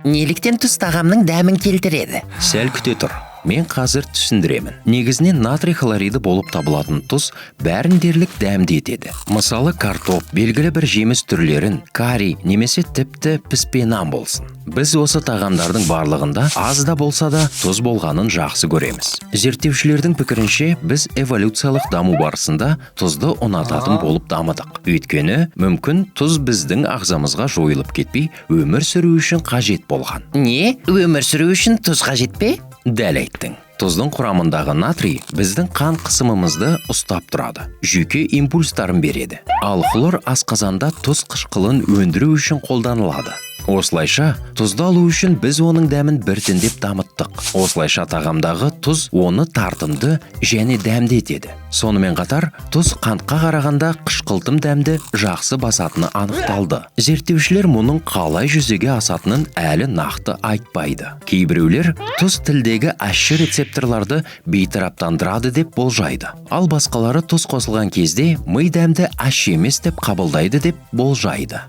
Неліктен тұз тағамның дәмін келтіреді? Сәл күте тұр, мен қазір түсіндіремін. Негізінен натрий хлориді болып табылатын тұз бәрін дерлік дәмді етеді. Мысалы, картоп, белгілі бір жеміс түрлерін, карри немесе тіпті піспе нан болсын. Біз осы тағамдардың барлығында аз да болса да тұз болғанын жақсы көреміз. Зерттеушілердің пікірінше, біз эволюциялық даму барысында тұзды ұнататын болып дамыдық. Өйткені, мүмкін, тұз біздің ағзамызға жойылып кетпей, өмір сүру үшін қажет болған. Не, өмір сүру үшін тұз қажет пе? Дәл айттың. Тұздың құрамындағы натрий біздің қан қысымымызды ұстап тұрады, жүйке импульстарын береді. Ал хлор асқазанда тұз қышқылын өндіру үшін қолданылады. Осылайша, тұзды алу үшін біз оның дәмін біртіндеп дамыттық. Осылайша, тағамдағы тұз оны тартымды және дәмді етеді. Сонымен қатар, тұз қантқа қарағанда қышқылтым дәмді жақсы басатыны анықталды. Зерттеушілер мұның қалай жүзеге асатынын әлі нақты айтпайды. Кейбіреулер тұз тілдегі ащы рецепторларды бейтараптандырады деп болжайды. Ал басқалары тұз қосылған кезде ми дәмді ащы емес деп қабылдайды деп болжайды.